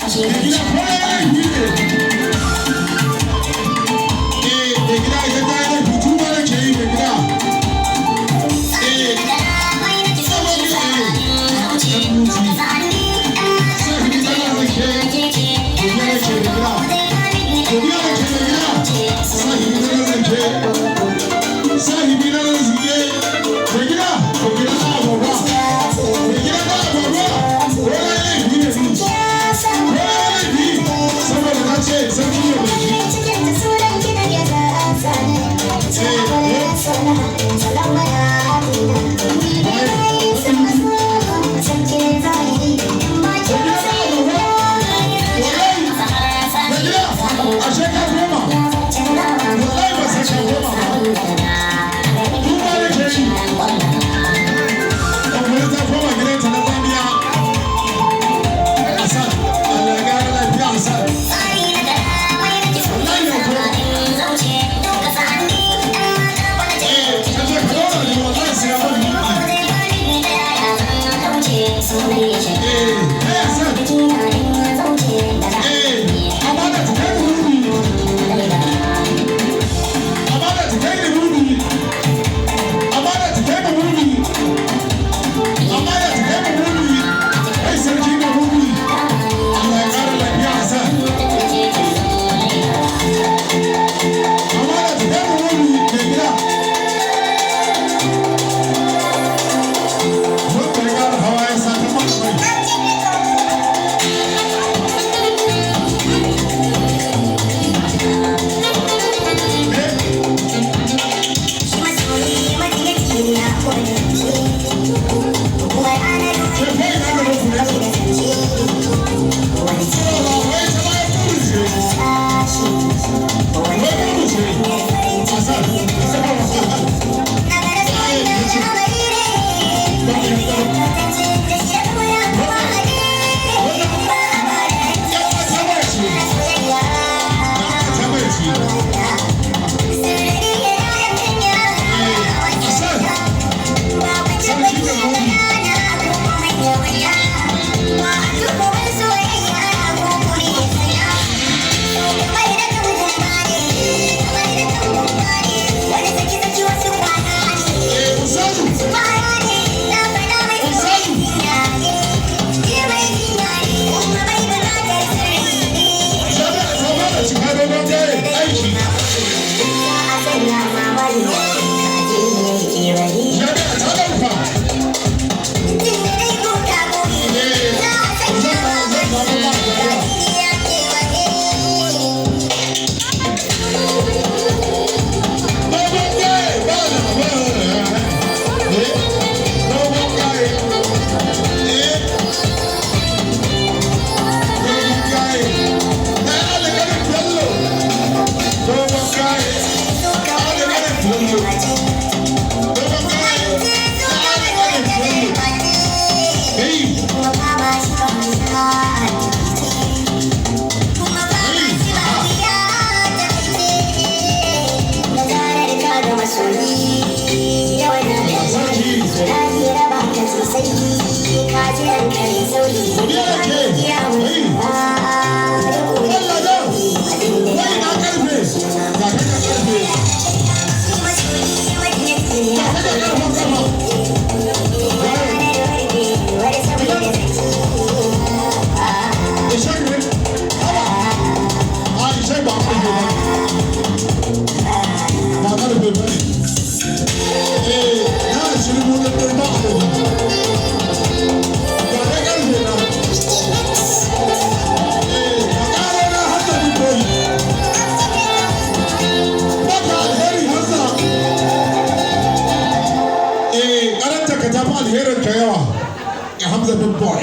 Mai gida ko ya laifi ne. Eh, mai gida, idan ta yi laifi tuba nake yi, mai gida. Eh, saboda sahibi tana zake, godiya nake, mai gida. Godiya nake, mai gida. Sahibi tana zake. Sahibi na zake. Mai gida, mai gida na agwagwa. Mai gida na agwagwa. Ko ya laifi ne ni. Ko ya laifi. Saboda na ce sarki ne mulki. Mai gida na agwagwa. Wallahi. Mai gida, ashe ka koma. Wallahi ba sai ka koma ba. Tuba nake yi. Ɗan ta koma gidanta na tsamiya. Hassan, Allah ya ƙara lafiya, Hassan. Wallahi ya koma. Eh, ta ce ka zauna ne, wallahi sai ya bani kuɗi. Eh, eh, Hassan. Eh, amana ta kai ni wuri. Amana ta kai ni wuri. Amana ta kai ni wuri. Amana ta kai ni wuri. Kai sarki ga wuri. Allah ya ƙara lafiya, Hassan. Amana ta kai ni wuri, mai gida. Wanda ya ƙara hawa ya sa ta maka mai. Eh, ke fa ina gaban ku ne? Wai ta bayan buru ce. Wai buru ce. Hassan, ai, ya ce. Ba a yarda ba. Wannan ƴan mata mai ce. Ƴan mata mai ce. Eh, Hassan, sarki da gobe. Eh, Ustazu, Ustazu. Jami'a ta fara cika, dogon gaye aiki. Jami'a ta ɗauka. Eh, zan zama ba jami'a. Dogon gaye ba da ba. Eh, dogon gaye. Eh, dogon gaye. Na alƙalin Bello. Dogon gaye. Alƙalin Bello. Dogon gaye. Na alƙalin Bello. Hey, hey, aha. Allah sarki. Godiya nake. Hey. Allah da. Wai na karfe. Ga ka ga karfe. Ga ka ga karfen kafa. Ishaq ne. Haba. A Ishaq ba karfe ba. Ba karfe ba ne. Eh, na ashirin mu da ba adadi. Ga ka karfe na. Eh, ka ƙaro na har da koyi. Baka alheri Hamza. Eh, karanta ka tafi alherin ka yawa. Ya Hamza big boy.